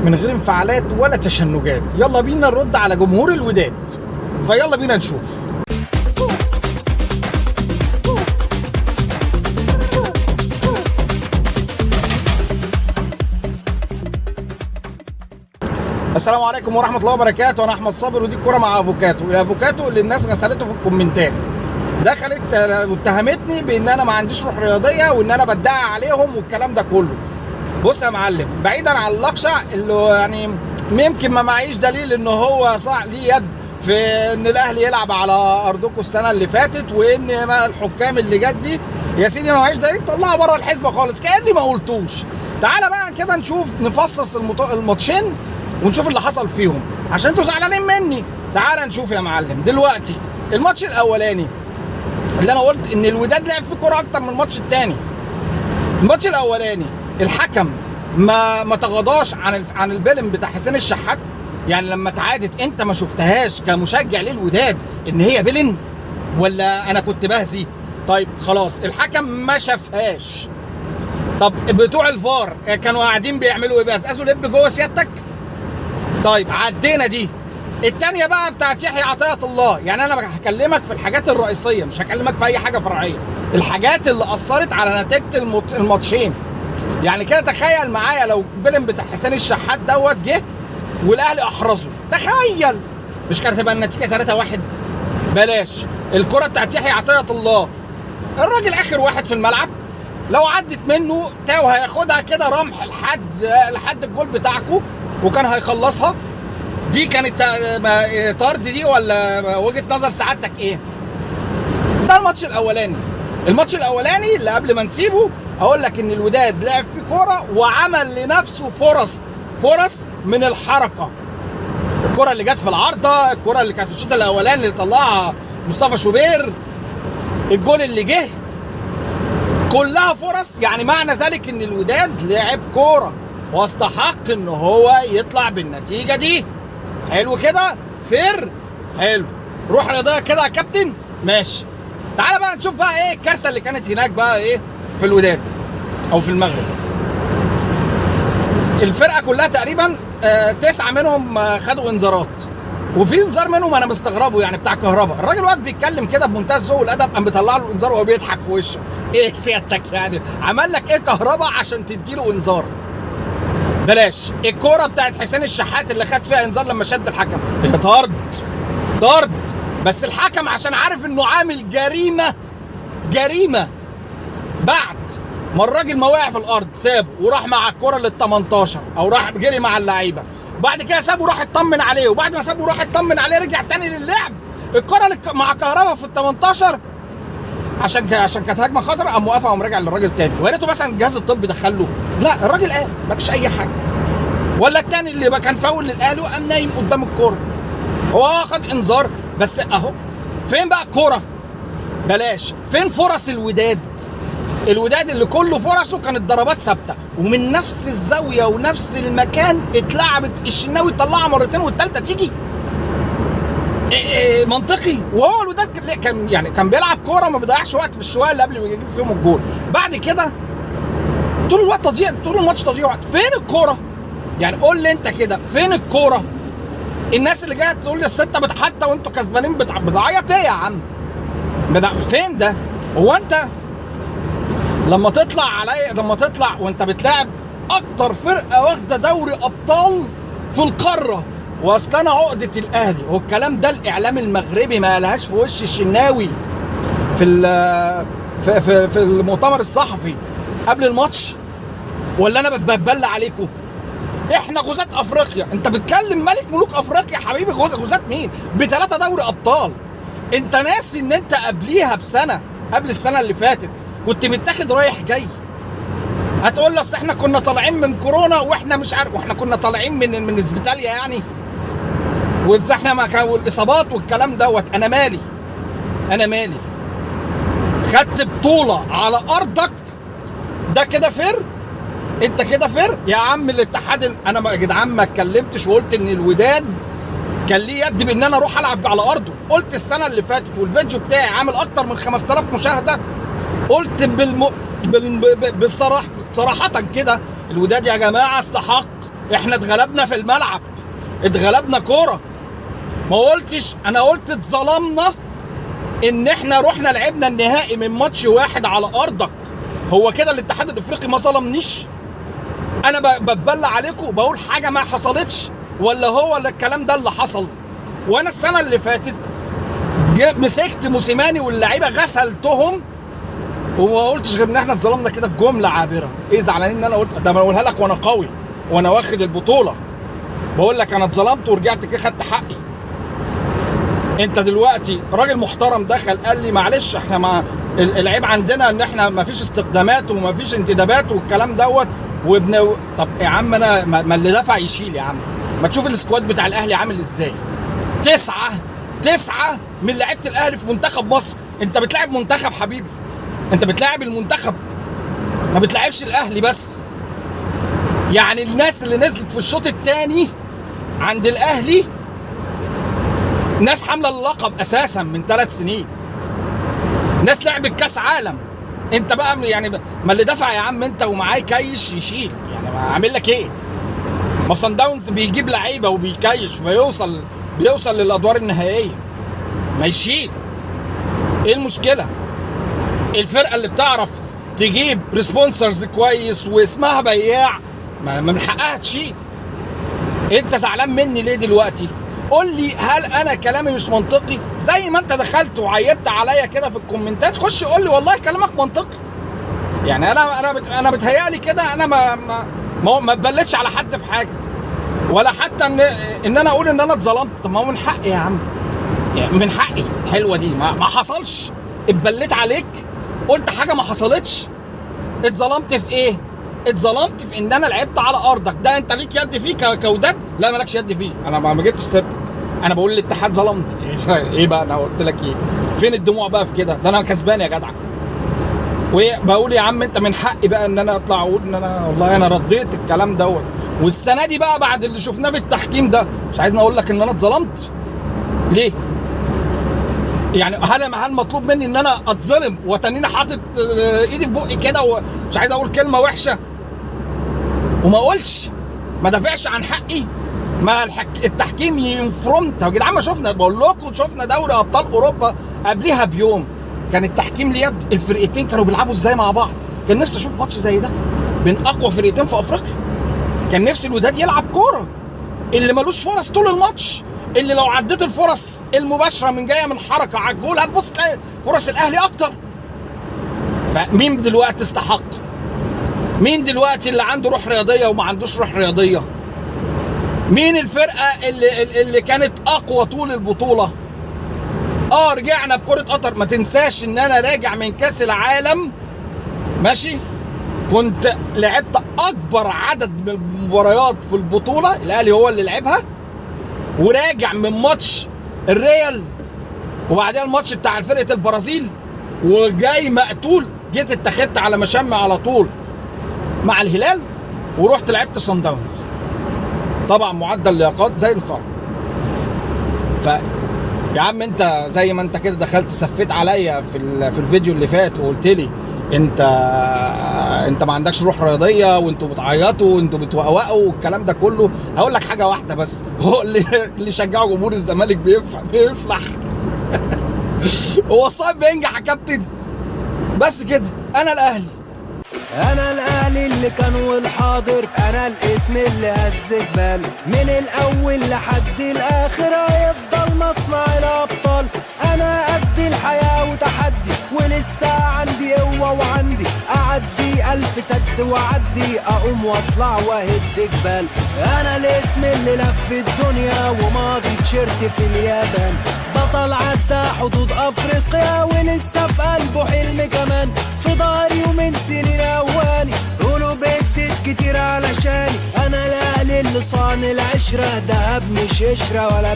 من غير انفعالات ولا تشنجات. يلا بينا نرد على جمهور الوداد، فيلا بينا نشوف. السلام عليكم ورحمة الله وبركاته. انا احمد صابر ودي الكورة مع افوكاتو. الافوكاتو اللي الناس غسلته في الكومنتات، دخلت واتهمتني بان انا ما عنديش روح رياضية وان انا بدعي عليهم والكلام ده كله. بص يا معلم، بعيدا عن اللقشع اللي يعني يمكن ما معيش دليل ان هو صح ليه يد في ان الاهلي يلعب على ارضكم السنة اللي فاتت وان ما الحكام اللي جت دي، يا سيدي ما معيش دليل، طلعها بره الحسبة خالص كاني ما قلتوش. تعالى بقى كده نشوف، نفصص الماتشين ونشوف اللي حصل فيهم عشان انتوا زعلانين مني. تعالى نشوف يا معلم. دلوقتي الماتش الاولاني اللي انا قلت ان الوداد لعب فيه كورة اكتر من الماتش الثاني. الماتش الاولاني الحكم ما تغاضاش عن البلم بتاع حسين الشحات. يعني لما اتعادت انت ما شفتهاش كمشجع للوداد ان هي بلن ولا انا كنت بهزي؟ طيب خلاص الحكم ما شافهاش. طب بتوع الفار كانوا قاعدين بيعملوا ايه؟ بيقزقزوا لب جوه سيادتك؟ طيب عدينا دي. التانية بقى بتاعت يحيى عطية الله. يعني انا هكلمك في الحاجات الرئيسية، مش هكلمك في اي حاجة فرعية، الحاجات اللي اثرت على نتيجة الماتشين. يعني كده تخيل معايا لو بلم بتاع حسين الشحات دوت جه والاهلي احرزه، تخيل مش كانت هتبقى النتيجة 3-1؟ بلاش الكرة بتاعت يحيى عطية الله، الراجل اخر واحد في الملعب، لو عدت منه تاو هياخدها كده رمح لحد الجول بتاعكو وكان هيخلصها. دي كانت طرد دي ولا وجهة نظر سعادتك ايه؟ ده الماتش الاولاني. الماتش الاولاني اللي قبل ما نسيبه اقول لك ان الوداد لعب فيه كورة وعمل لنفسه فرص من الحركة. الكره اللي جت في العارضة، الكره اللي كانت في الشوط الاولاني اللي طلعها مصطفى شوبير، الجول اللي جه، كلها فرص. يعني معنى ذلك ان الوداد لعب كورة واستحق ان هو يطلع بالنتيجة دي. حلو كده، fair، حلو، روح رياضية كده يا كابتن، ماشي. تعالى بقى نشوف بقى ايه الكارثة اللي كانت هناك بقى ايه في الوداد او في المغرب. الفرقة كلها تقريبا 9 منهم خدوا انذارات، وفي انذار منهم انا مستغربه، يعني بتاع كهربا. الراجل واقف بيتكلم كده بمنتهى الذوق والادب، قام بيطلع له انذار وهو بيضحك في وشه. ايه سيادتك يعني عمل لك ايه كهربا عشان تديله انذار؟ بلاش الكورة بتاعت حسين الشحات اللي خد فيها انذار لما شد الحكم، هي طرد، بس الحكم عشان عارف انه عامل جريمة بعد ما الراجل ما وقع في الارض سابه وراح مع الكره لل 18 او راح جري مع اللعيبة، بعد كده سابه وراح اطمن عليه، وبعد ما سابه وراح اطمن عليه رجع تاني للعب. الكره مع كهربا في ال 18 عشان كانت هجمة خطره، قام وقفها وقام راجع للراجل تاني. ويا ريته مثلا الجهاز الطبي دخله، لا الراجل قام مفيش اي حاجة. ولا التاني اللي بقى كان فاول للاهلي وقام نايم قدام الكورة، هو خد انذار بس اهو. فين بقى الكورة؟ بلاش. فين فرص الوداد؟ الوداد اللي كله فرصة كانت ضربات ثابتة ومن نفس الزاوية ونفس المكان اتلعبت، الشناوي طلعها مرتين والثالثة تيجي. إيه منطقي. وهو الوداد كان يعني كان بيلعب كورة وما بيضيعش وقت في الشويه اللي قبل ما يجيب فيهم الجول. بعد كده طول الوقت تضييع، طول الماتش تضييع وقت. فين الكورة؟ يعني قول لي انت كده فين الكورة؟ الناس اللي جاية تقول لي الستة حتى وانتوا كسبانين بتعيط ايه يا عم؟ فين ده؟ هو انت لما تطلع عليا، لما تطلع وانت بتلاعب اكتر فرقه واخده دوري ابطال في القارة، واصل انا عقده الاهلي، والكلام ده الاعلام المغربي ما قالهاش في وش الشناوي في في في, في المؤتمر الصحفي قبل الماتش، ولا انا بتبلى عليكم؟ احنا غزاة افريقيا. انت بتكلم ملك ملوك افريقيا حبيبي، غزاة مين؟ ب3 دوري ابطال. انت ناسي ان انت قبليها بسنة، قبل السنة اللي فاتت كنت متاخد رايح جاي. هتقول له اصل احنا كنا طالعين من كورونا واحنا مش عارف، واحنا كنا طالعين من اسبيتاليا يعني، واحنا ما كان والاصابات والكلام دوت. انا مالي، انا مالي. خدت بطوله على ارضك، ده كده fair؟ انت كده fair يا عم الاتحاد. انا يا جدعان ما اتكلمتش وقلت ان الوداد كان ليه يد بان انا اروح العب على ارضه. قلت السنة اللي فاتت والفيديو بتاعي عامل اكتر من 5000 مشاهده، قلت بالصراحه صراحة كده الوداد يا جماعة استحق احنا اتغلبنا في الملعب، اتغلبنا كورة. ما قلتش، انا قلت اتظلمنا ان احنا رحنا لعبنا النهائي من ماتش واحد على ارضك. هو كده الاتحاد الافريقي ما ظلمنيش؟ انا بتبلى عليكم بقول حاجة ما حصلتش، ولا هو اللي الكلام ده اللي حصل؟ وانا السنة اللي فاتت مسكت موسيماني واللعيبة غسلتهم وما قلتش غير ان احنا اتظلمنا كده في جملة عابرة. ايه زعلانين ان انا قلت ده؟ ما اقولها لك وانا قوي وانا واخد البطولة، بقول لك انا اتظلمت ورجعت كده خدت حقي. انت دلوقتي راجل محترم دخل قال لي معلش احنا ما العيب عندنا ان احنا ما فيش استخدامات وما فيش انتدابات والكلام دوت وابن. طب يا عم انا ما اللي دفع يشيل يا عم. ما تشوف ال squad بتاع الاهلي عامل ازاي؟ تسعة من لعيبة الاهلي في منتخب مصر. انت بتلعب منتخب حبيبي، انت بتلاعب المنتخب، ما بتلعبش الاهلي بس. يعني الناس اللي نزلت في الشوط الثاني عند الاهلي ناس حامله اللقب اساسا من 3 سنين، ناس لعبت كاس عالم. انت بقى يعني ما اللي دفع يا عم انت ومعاه كيش يشيل، يعني ما عامل لك ايه؟ ما صن داونز بيجيب لعيبة وبيكيش وبيوصل بيوصل للادوار النهائية، ما يشيل. ايه المشكلة؟ الفرقة اللي بتعرف تجيب sponsors كويس واسمها بياع ما من حقها تشيل. انت زعلان مني ليه دلوقتي؟ قول لي هل انا كلامي مش منطقي؟ زي ما انت دخلت وعيبت عليا كده في الكومنتات، خش قول لي والله كلامك منطقي. يعني انا بتهيألي كده انا ما اتبلتش على حد في حاجة، ولا حتى ان انا اقول ان انا اتظلمت. طب ما هو من حقي يا عم، يعني من حقي. حلوة دي، ما حصلش، اتبليت عليك، قلت حاجة ما حصلتش. اتظلمت في ايه؟ اتظلمت في ان انا لعبت على ارضك. ده انت ليك يد فيه كوداد؟ لا مالكش يد فيه، انا ما جبتش سيرتك، انا بقول الاتحاد ظلمني. ايه بقى انا قلت لك ايه؟ فين الدموع بقى في كده؟ ده انا كسبان يا جدع. وبقول يا عم انت من حقي بقى ان انا اطلع اقول ان انا والله انا رديت الكلام دوت. والسنة دي بقى بعد اللي شفناه في التحكيم ده، مش عايزني اقول لك ان انا اتظلمت ليه؟ يعني هل مطلوب مني ان انا اتظلم وتنيني حاطط ايدي في بقي كده ومش عايز اقول كلمة وحشة وما اقولش، ما دافعش عن حقي؟ ما التحكيم ينفرمت يا جدعان. ما شفنا، بقول لكم شفنا دوري ابطال اوروبا قبليها بيوم كان التحكيم ليه يد، الفرقتين كانوا بيلعبوا ازاي مع بعض. كان نفسي اشوف ماتش زي ده بين اقوى فرقتين في افريقيا. كان نفسي الوداد يلعب كورة اللي ملوش فرص طول الماتش، اللي لو عديت الفرص المباشرة من جاية من حركة على الجول هتبص تلاقي فرص الاهلي اكتر. فمين دلوقتي استحق؟ مين دلوقتي اللي عنده روح رياضية وما عندوش روح رياضية؟ مين الفرقة اللي كانت اقوى طول البطولة؟ رجعنا بكره قطر. ما تنساش ان انا راجع من كاس العالم، ماشي، كنت لعبت اكبر عدد من المباريات في البطولة، الاهلي هو اللي لعبها، وراجع من ماتش الريال وبعدين الماتش بتاع فرقه البرازيل وجاي مقتول، جيت اتخذت على مشامي على طول مع الهلال ورحت لعبت صن داونز. طبعا معدل لياقات زي الخرا. ف يا عم انت زي ما انت كده دخلت سفيت عليا في الفيديو اللي فات وقلت لي انت ما عندكش روح رياضية وانتوا بتعيطوا وانتوا بتوقوقوا والكلام ده كله. هقول لك حاجة واحدة بس، هو اللي شجعوا جمهور الزمالك بيفلح. هو الصعب بينجح يا كابتن، بس كده. انا الاهلي، انا الاهلي اللي كان والحاضر، انا الاسم اللي هز جبال، من الاول لحد الاخر هيفضل مصنع الابطال. انا قد الحياة وتحدي، ولسه عندي قوة وعندي اعدي الف سد واعدي، اقوم واطلع واهد جبال. انا الاسم اللي لف الدنيا وماضي تيشيرت في اليابان، بطل عدى حدود افريقيا ولسه في قلبه حلم كمان، في ضهري ومن سنين اواني قولوا بدت كتير علشاني. انا الاهلي اللي صان العشرة، دهب مش قشرة ولا